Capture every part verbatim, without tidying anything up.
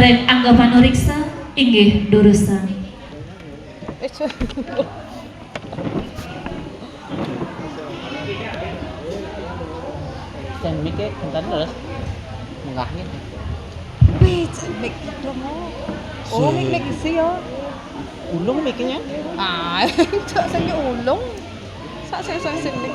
Angga panuriksa inggih durusang. Dan mic-e bentar terus. Munggah ngene. Wih, cek mic dong. Oh, mic mic isi ya. Ulung mic-e nya. Ah, cok sing ulung. Sak sing sing sini.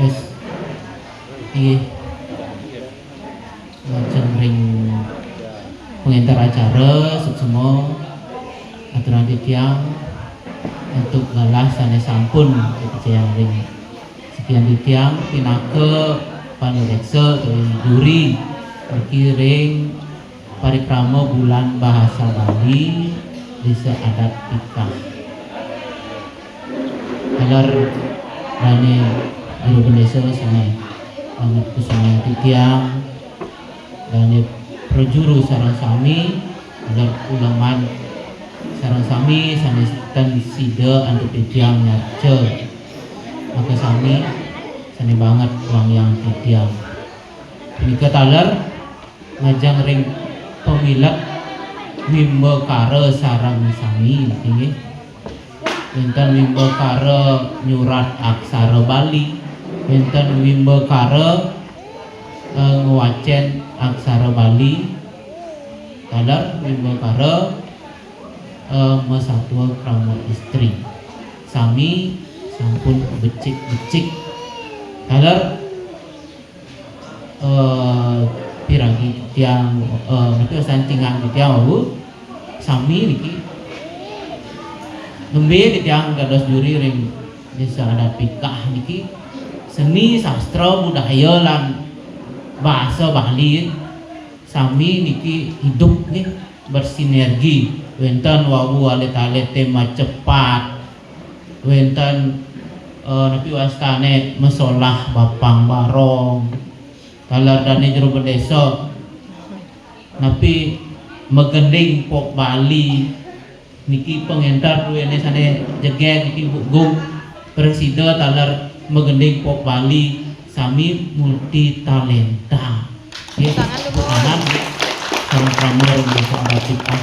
Yes. Inggih. Lajeng ring pengenter acara suksma aturan titiang antuk galah sane sampun kapicayang ring sekian titiang pinaka panureksa utawi juri niki ring parikrama Bulan Bahasa Bali Desa Adat Pikah. Taler dane juru bendesa sane anget kusuma titiang, dane prajuru sareng sami, taler uleman sareng sami sane ten sida antuk titiang nyaca. Maka sami sane banget wangiang titiang. Punika taler majeng ring pamilet wimbakara sareng sami niki nggih. Wenten wimbakara nyurat aksara Bali, wenten wimbakara eh, ngwacen aksara Bali, taler wimbakara eh, masatua krama istri. Sami sampun becik-becik. Taler eh, piragi titiang eh, niki usan tingang titiang wau sami niki nembe titiang dados juri ring Desa Adat Pikah niki seni sastra budaya lan bahasa Bali sami niki hidup nggih bersinergi wenten wau alit-alite macepat wenten eh, napi wastane masolah bapang barong taler dane jero bendesa napi magending pop Bali niki pengenter duene sane jegeg niki gug presida taler magending pop Bali sami multi talenta nggih. Tangan lu, Bu Anan sareng krama ring desa Adat Pikah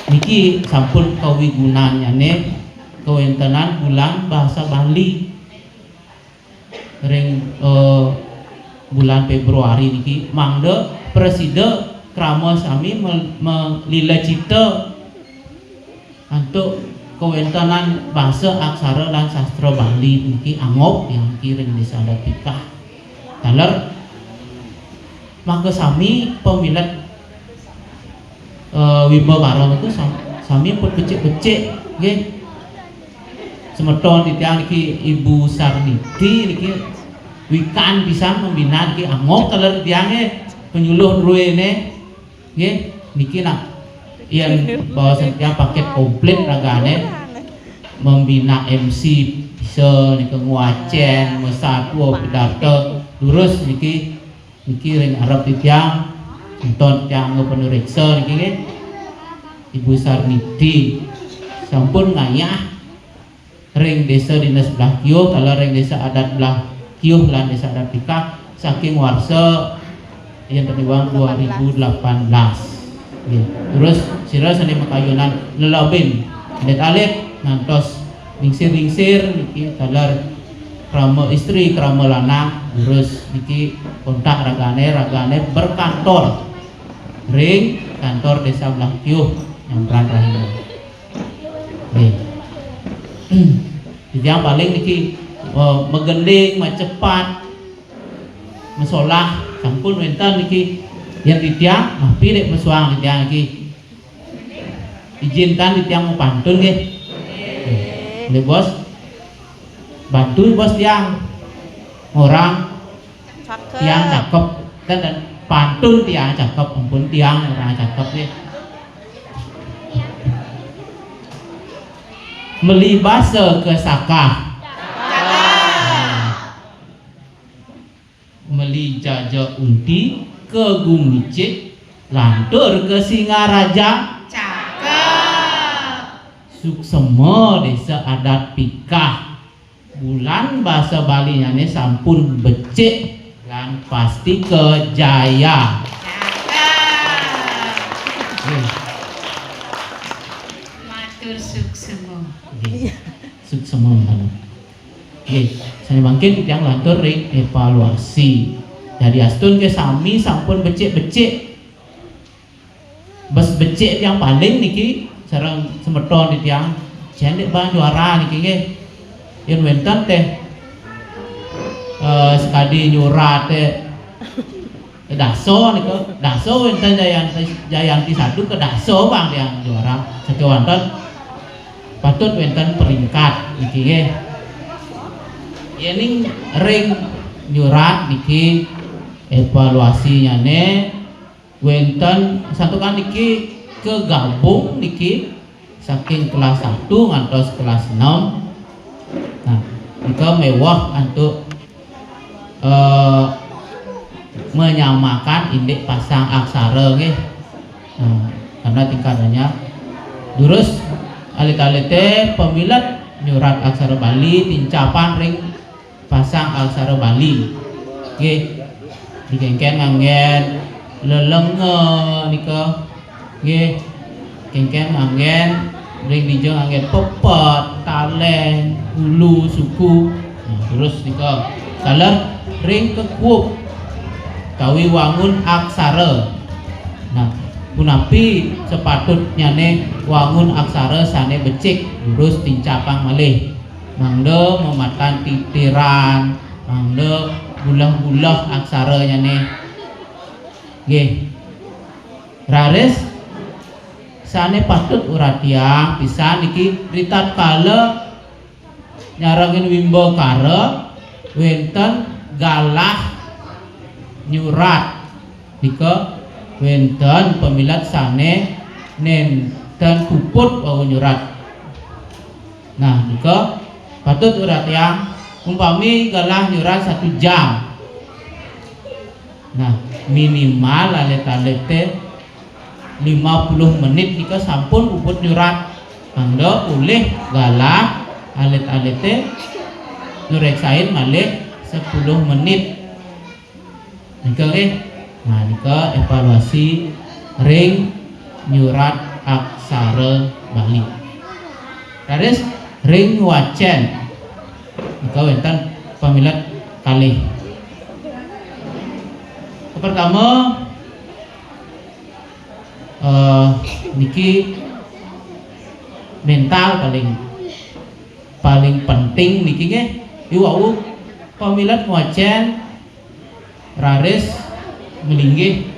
niki sampun kawigunanyane kawentenan bulan bahasa Bali ring eh, bulan Februari niki mangda presida krama sami me- melila cita antuk kawentenan basa aksara lan sastra Bali niki anggop yang niki ring Desa Adat Pikah. Taler mangka sami pamilet eh, wimbakara niku sam- sami pun becik-becik nggih. Semeton titiang niki Ibu Sarniti niki wikan pisan membina niki anggok taler tiange penyuluh druene nggih niki nak yen bawa titiang paket komplit ragane membina M C bisa nika ngwacen mesatu pidarta lurus niki niki ring arep titiang enton tiang panureksa niki nggih. Ibu Sarniti sampun ngayah ring desa dinas belah kiuh taler ring desa adat belah kiuh lan desa adat Pikah saking warsa yen teniwang dua ribu delapan belas. Nggih. Terus sira sane makayunan lelabin alit-alit ngantos lingsir-lingsir niki taler krama istri krama lanang terus niki kontak ragane ragane berkantor ring kantor desa belah kiuh Nyamperan Rahina. Nggih. Titiang paling niki eh, megending macepat masolah sampun wenten niki yen titiang napi dek pesuang titiang niki izinkan titiang mau pantun nggih. Nggih bos bantu bos tiang orang tiang cakep kan dan Pantun tiang cakep, ampun tiang ora cakep nggih. Meli basa ke sakah. Meli jaja unti ke gumicik, lantur ke Singaraja. Cakep. Suksema desa adat pikah. Bulan basa Balinyane sampun becik lan pasti ke jaya. Cakep. Nggih. Matur suksema. Nggih. Suksema mawon. Nggih, sane mangkin titiang lantur ring evaluasi. Dadi astun ke sami sampun becik-becik. Bes becik tiang paling niki sareng semeton titiang. Cendek bang juara niki nggih. Yen wenten teh, eh, sekadi nyurat teh dasa nika, dasa wenten Jayanti, Jayanti satu ke dasa bang tiang juara. Sakewanten patut wenten peringkat niki nggih. Yening ring nyurat niki evaluasinyane wenten santukan niki kegabung niki saking kelas satu ngantos kelas enam. Nah, nika mewah antuk, eh, menyamakan indik pasang aksara nggih. Nah, karena tingkatannya durus alit-alite pamilet nyurat aksara Bali tincapan ring pasang aksara Bali. Nggih. Dikengken nganggen lelenga nika. Nggih. Kengken nganggen ring dija nganggen pepet, taleng, ulu, suku. Nah, terus nika taler ring kekup tawi wangun aksara. Nah, punapi sepatutnyane wangun aksara sane becik, terus tincapang malih. Mangda mematan titiran, mangda buleh-buleh aksaranyane. Nggih. Raris sane patut uratiang pisan niki ritatkala nyarengin wimbakara wenten galah nyurat nika wenten pamilet sane nenten puput wau nyurat. Nah, nika patut uratiang umpami galah nyurat satu jam. Nah, minimal alit-alite lima puluh menit nika sampun puput nyurat. Mangda polih galah alit-alite nureksain malih sepuluh menit. Nika nggih. Nah, nika evaluasi ring nyurat aksara Bali. Raris ring wacen. Nika wenten pamilet kalih. Pertama, eh, niki mental paling, paling penting niki nggih. Iwau pamilet ngwacen raris malinggih,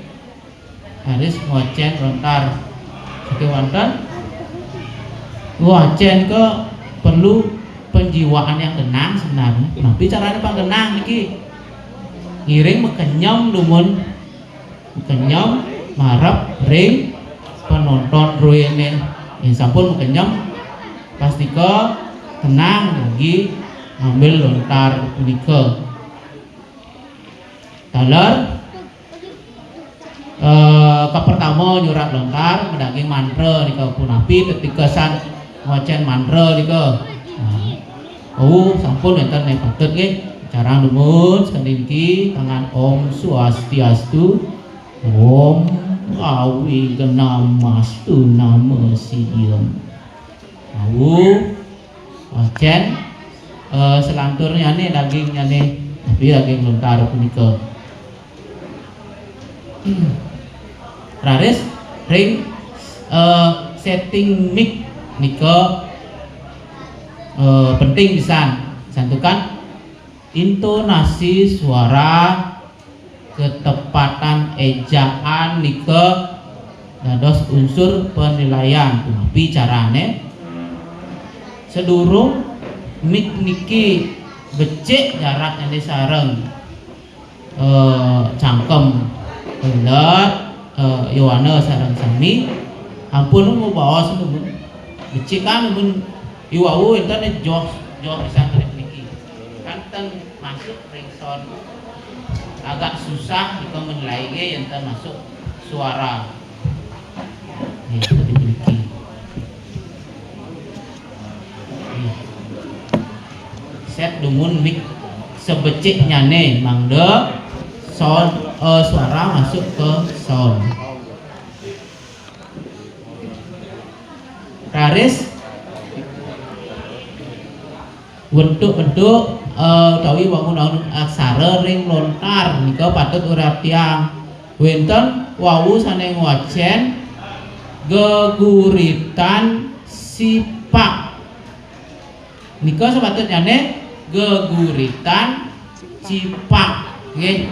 raris ngwacen lontar. Sakewanten ngwacen ke perlu penjiwaan yang tenang sebenarnya. Napi carane pang tenang niki? Ngiring makenyem dumun, makenyem marep ring penonton ruene. Yen sampun makenyem, pastika tenang lagi ngambil lontar punika. Taler, eh, kapertama nyurat lontar madaging mantra nika punapi tetikesan ngwacen mantra nika. Nah, oh, sampun wenten nek patut nggih. Carang dumun sekadi niki tangan Om Swastiastu. Om Awi Genam Astu Nama Siem. Awu, wacen, eh, selanturnyane dagingnyane, tapi daging lontar punika. Raris ring, eh, setting mic nika, eh, penting pisan. Santukan intonasi suara, ketepatan ejaan nika dados unsur penilaian punapi carane. Sedurung mic niki becik jaraknyane sareng, eh, cangkem. Lat, eh, Yowana sareng sami, ampun mabaos numun. Becik kan numun iwau énten joh, joh pisan niki. Kan ten masuk ring sound, agak susah kita menilai gé yén ten masuk suara. Nih, seperti niki. Nih. Set dumun mik sebeciknyané mangda sound, eh, suara masuk ke sound. Raris wentuk-wentuk, eh, utawi wangun-wangun aksara ring lontar nika patut uratiang. Wénten wau sané ngwacén geguritan sipak. Nika sepatutnyané geguritan cipak, nggih.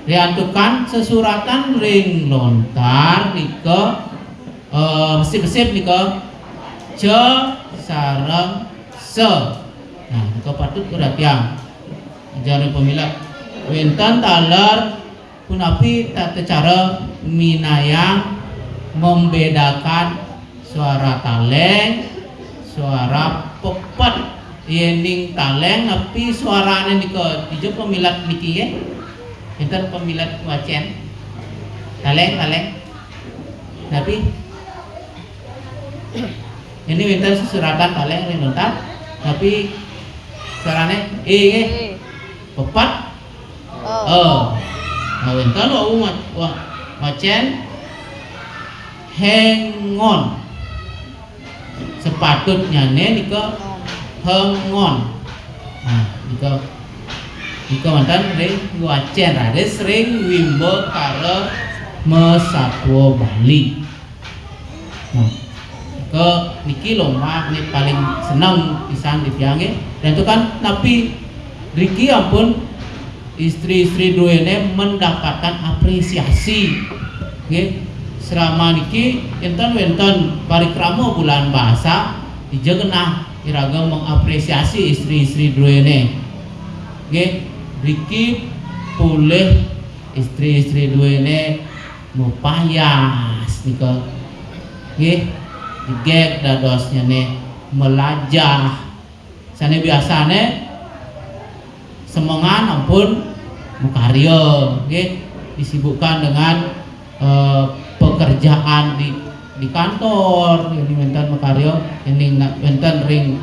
Riantukan sesuratan ring lontar nika, eh, mesip-mesip nika, ca sareng sa. Nah, nika patut uratiang. Ajar pamilet. Wénten taler punapi tata cara minayang membedakan suara taléng, suara pepet. Yéning taléng napi suarané nika, dija pamilet niki nggih? Énten pamilet wacén. Taléng, taléng. Napi? Ini wénten sesuratan taléng ring lontar. Napi suarané? É nggih. É. Pepet? Oh. Oh. Nah, wénten wau ma-, wa-, wacén héngon. Sepatutnyané nika héngon. Nah, nika, nika wénten ring wacén raris ring wimbakara masatua Bali. Nah, ke niki lomah né paling seneng pisan di tiangé. Dan itu kan napi riki ampun istri-istri druéné mendapatkan apresiasi. Nggih, selama niki énten wénten parikrama bulan bahasa, dija genah iraga mengapresiasi istri-istri druéné. Nggih, riki polih istri-istri druéné mapayas nika. Nggih, jegég dadosnyané malajah. Sané biasané semengan ampun makarya, nggih, disibukkan dengan, eh, pekerjaan di, di kantor, ini wénten makarya, ini na-, wénten ring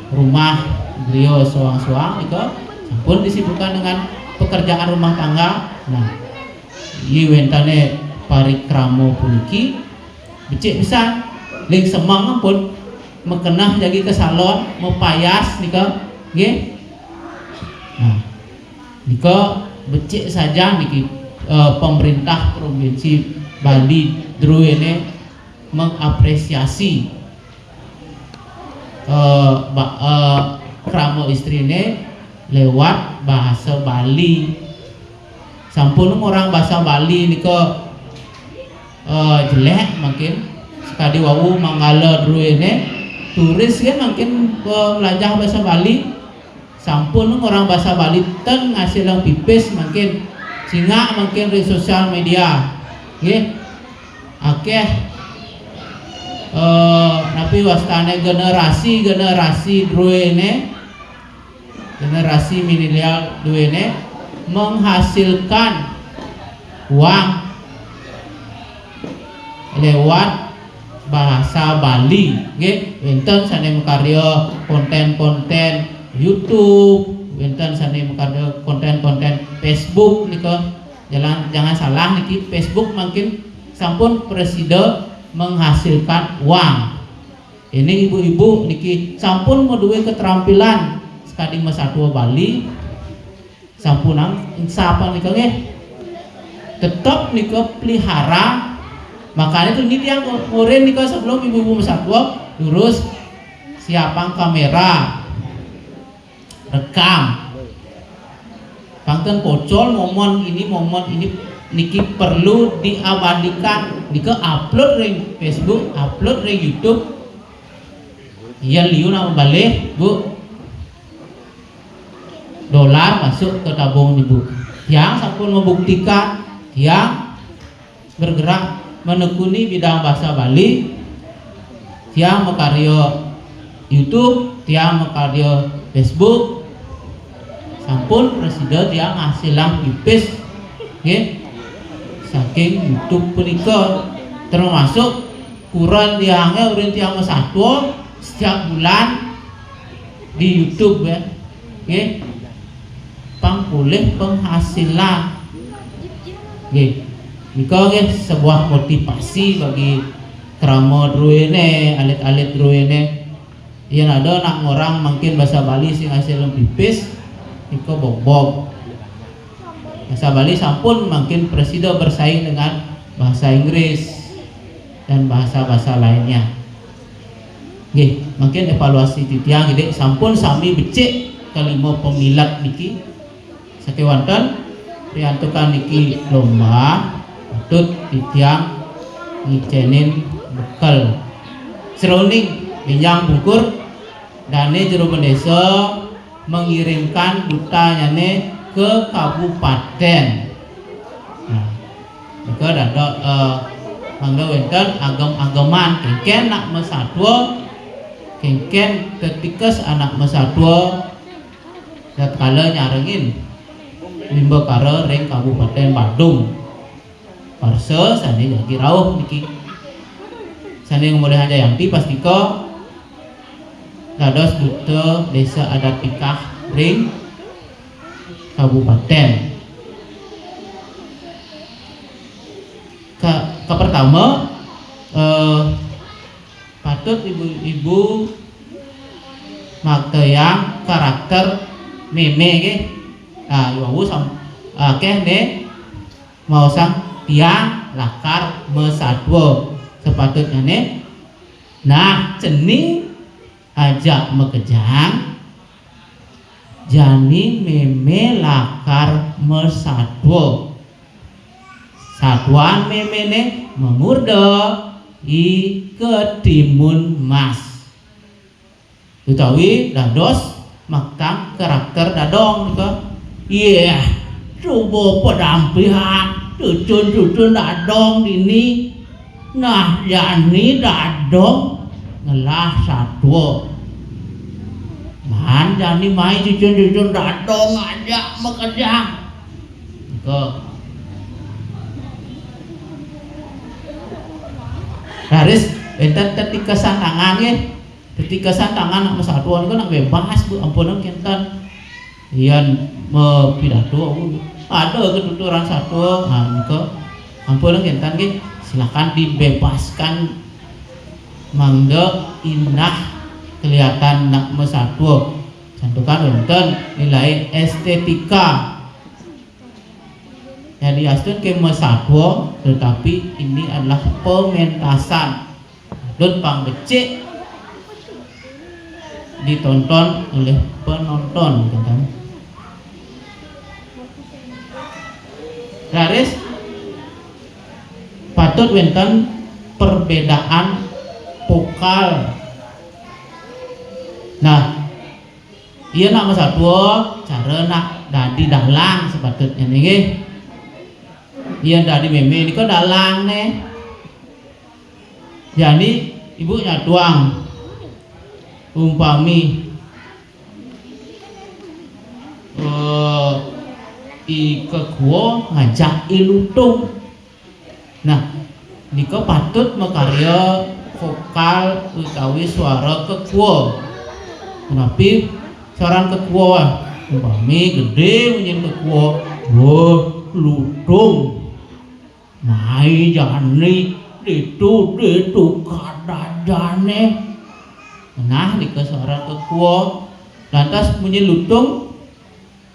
rumah beliau soang-soang nika sampun disibukkan dengan pekerjaan rumah tangga. Nah, Inggih wéntené parikrama puniki becik pisan. Ling semeng pun makeneh jagi ka salon, mapayas nika, nggih. Nah, nika becik saja niki, eh, pemerintah Provinsi Bali druéné mengapresiasi, eh, ba-, eh, krama istriné lewat bahasa Bali. Sampun ngorang bahasa Bali nika, eh, jelék mungkin. Sakadi wau manggala druéné, turis kan mungkin, eh, mlajah bahasa Bali. Sampun ngorang bahasa Bali ten ngasilang pipis mungkin. Singak mungkin di sosial media. Nggih. Akéh, eh, napi wastané generasi-generasi druéné, generasi milenial druéné menghasilkan uang lewat bahasa Bali, nggih. Wénten sané makarya kontén-kontén YouTube, wénten sané makarya kontén-kontén Facebook nika. Jangan, jangan salah niki, Facebook mungkin sampun prasida menghasilkan uang. Ini ibu-ibu niki sampun madué keterampilan sakadi masatua Bali, sampunang sapa nika nggih. Tetep nika pelihara. Makanya tuh ini tiang ngurin nika sebelum ibu-ibu masatua, durus siapang kamera. Rekam. Pang ten pocol momen ini, momen ini niki perlu diabadikan. Nika upload ring Facebook, upload ring YouTube. Yén liu nak mabalih, Bu. Dolar masuk ke tabung Ibu. Tiang sampun membuktikan Tiang bergerak menekuni bidang bahasa Bali. Tiang makarya YouTube, tiang makarya Facebook. Sampun prasida tiang ngasilang pipis, nggih, saking YouTube punika, termasuk kurenan tiangé, urin tiang masatua, setiap bulan di YouTube, ya. Nggih. Pang polih penghasilan. Nggih. Nika nggih sebuah motivasi bagi krama druéné, alit-alit druéné. Yén ada nak ngorang mangkin basa Bali sing asil pipis, nika bogbog. Basa Bali sampun mangkin prasida bersaing dengan bahasa Inggris dan bahasa-bahasa lainnya. Nggih, mangkin evaluasi titiang, Dik, sampun sami becik kalima pamilet niki. Sakéwanten, riantukan niki lomba, patut titiang ngicénin bekel. Seroning, bénjang pungkur, dané jero bendésa mengirimkan dutanyané ke kabupaten. Nah, nika dados, eh, mangda wénten agem-ageman, kénkén nak masatua, kénkén tetikes anak masatua, tatkala nyarengin wimbakara ring Kabupaten Badung. Warsa sané jagi rauh niki. Sané ngamolihang jayanti pastika dados duta Désa Adat Pikah ring kabupaten. Ka, kapertama, eh, patut ibu-ibu maktayang karakter mémé, nggih. Nah, wau sam-, akéh né maosang tiang lakar masatua. Sapatutnyané, nah, cening ajak makejang, jani mémé lakar masatua. Satuan méméné mamurda I Ketimun Mas. Utawi dados maktang karakter Dadong nika. Yéh, suba padampihan cucun-cucun Dadong dini. Nah, jani Dadong ngelah satua. Maan jani mai cucun-cucun Dadong ajak makejang. Nika. Raris wénten tetikesan tangan nggih. Tetikesan tangan nak masatua niku nak bebas, Bu, ampunang kénten. Yén mapidato, Bu, ada ketuturan satua, nah, nika. Ampunang kénten nggih, silakan dibebaskan mangda indah kelihatan nak masatua. Santukan wénten nilai estetika. Jadi astun ké masatua, tetapi ini adalah pementasan. Dun pang becik ditonton oleh penonton, gitu kan. Raris patut wénten perbedaan vokal. Nah, iya nak masatua, cara nak dadi dalang sapatutnya nggih. Iya dadi mémé nika dalang né. Jani ibu nyatuang umpami, eh, I Kekua ngajak I Lutung. Nah, nika patut makarya vokal utawi suara kekua. Punapi suaran kekua? Umpami gedé munyin kekua, "Wah, Lutung. Mai jani ditu, ditu kadajané." Nah, nika suaran kekua. Lantas munyin Lutung,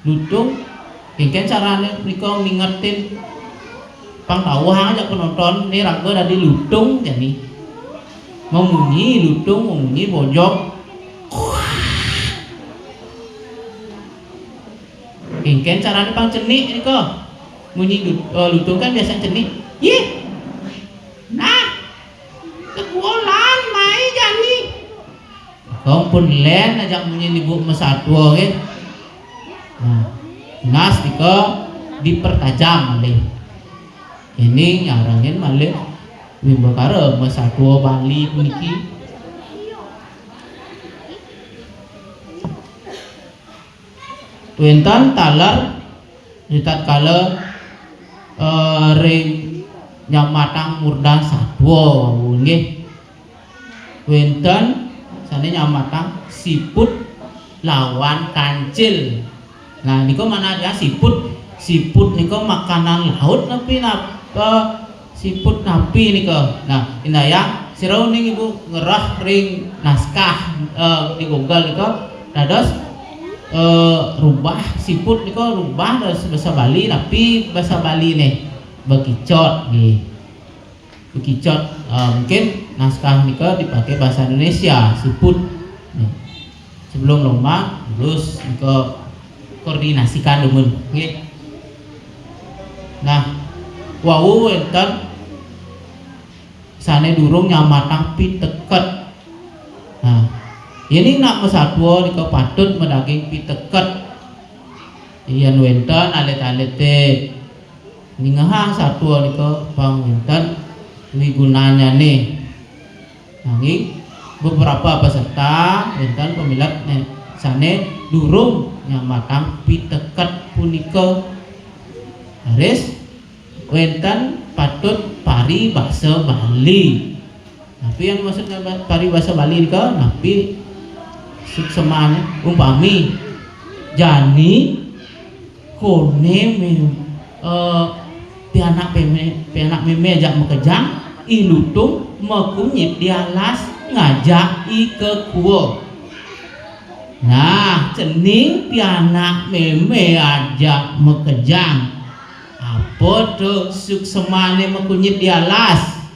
Lutung, kénkén carané nika ngingetin. Pang tawuhang ajak penonton, né raga dadi Lutung jani. Mamunyi Lutung, mamunyi bojog. Kénkén carané pang cenik nika. Munyi Lu-, eh, Lutung kan biasa cenik. Yéh. Nah, Kekua lan mai jani. Ampun lén ajak munyin ibu masatua, nggih. Nah, nas nika dipertajam malih. Ini nyarengin malih wimbakara masatua Bali puniki. Wénten taler ritatkala eh, ring nyamatang murdan satua wau nggih. Wénten sané nyamatang siput lawan kancil. Nah, nika manah ya siput. Siput nika makanan laut napi napa? Siput napi nika? Nah, indayang sira uning ibu ngerah ring naskah eh, di Google nika dados eh, rubah siput nika rubah dados basa Bali napi basa Bali nih bekicot nggih. Bekicot eh, mungkin naskah nika dipakai bahasa Indonesia siput nih. Sebelum lomba terus nika koordinasikan dumun nggih. Nah, wau wénten sané durung nyamatang piteket. Nah, yéning nak masatua nika patut madaging piteket. Yén wénten alit-alité ningehang satua nika pang wénten wigunannyané. Nanging beberapa peserta wénten pamilet né- sané durung nyamatang piteket punika. Raris wénten patut paribasa Bali. Napi yang maksud paribasa Bali nika? Napi suksemané? Umpami jani koné mé eh, pianak mémé, pianak mémé ajak makejang, I Lutung makunyit di alas ngajak I Kekua. Nah, cening pianak mémé ajak makejang. Apa to suksemané makunyit di alas?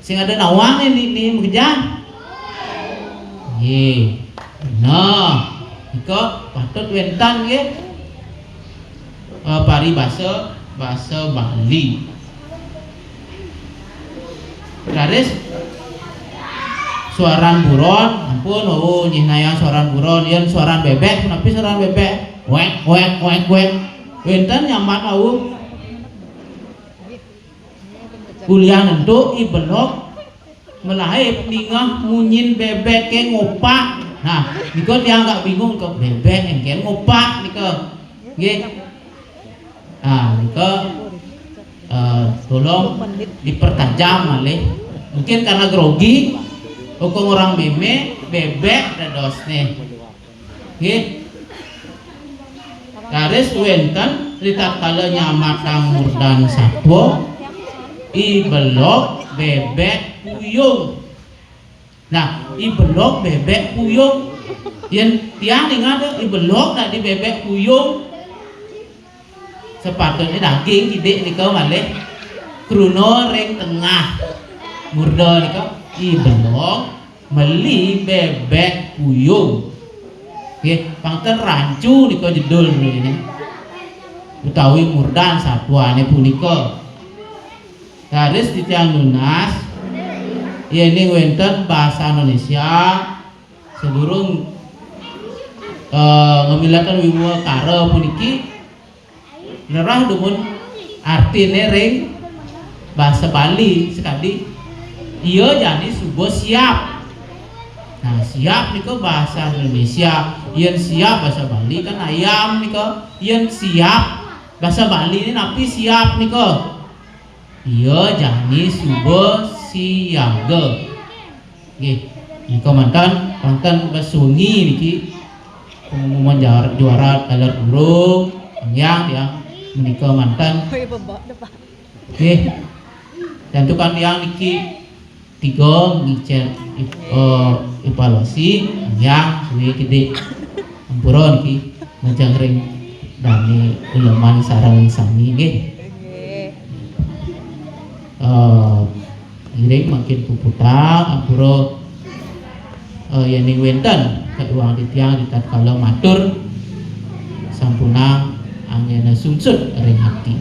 Sing ada nawang né ni, ni makejang. Nggih. Nah, nika patut wénten nggih. Eh, paribasa basa Bali. Raris suaran buron, ampun, oh, nyihnayang suaran buron, yén suaran bébék, napi suaran bébék? Wék, wék, wék, wék. Wénten nyamat wau. Ulian ento I Belog malaib ningeh munyin bébéké ngopak. Nah, nika tiang agak bingung nika bébék éngkén ngopak nika. Nggih. Nah, nika eh, tolong dipertajam malih. Mungkin karena grogi, hukum orang mémé, bébék dadosné. Nggih. Raris wénten ritatkala nyamatang murdan satua, I Belog bébék puyung. Nah, I Belog bébék puyung. Yén tiang ingat I Belog dadi bébék puyung. Sepatutnya daging kidik nika malih kruna ring tengah murda nika I Belog meli bébék puyung. Nggih, pang ten rancu nika jedul ini. Utawi murdan satuané punika. Raris titiang nunas, yéning wénten basa Indonesia sadurung eh, ngamiletan wiwakara puniki, nerah dumun artiné ring basa Bali sakadi ia jani suba siap. Nah, siap nika basa Indonesia, yén siap basa Bali kan ayam nika, yén siap basa Bali ini napi siap nika? Ia jani suba siaga. Nggih, nika mantan, mantan basa wengi niki pengumuman juara, juara taler durung, yang, yang menika mantan. Nggih. Jantukan tiang niki tiga ngicén ip- eh, evaluasi yang suwe gedé. Ampura niki majeng ring dane uleman sareng sami nggih. Eh, ngiring mangkin puputang ampura eh, yéning wénten kaiwang titiang ritatkala matur sampunang anggéna sungsut ring ati.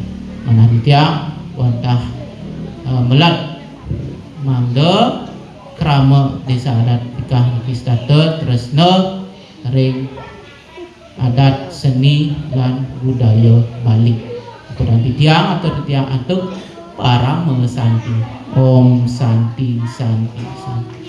Manah titiang wantah eh, melat mangda krama Désa Adat Tikah niki setata tresna ring adat seni lan budaya Bali. Kurang titiang atau titiang antuk parama santi. Om santi, santi, santi.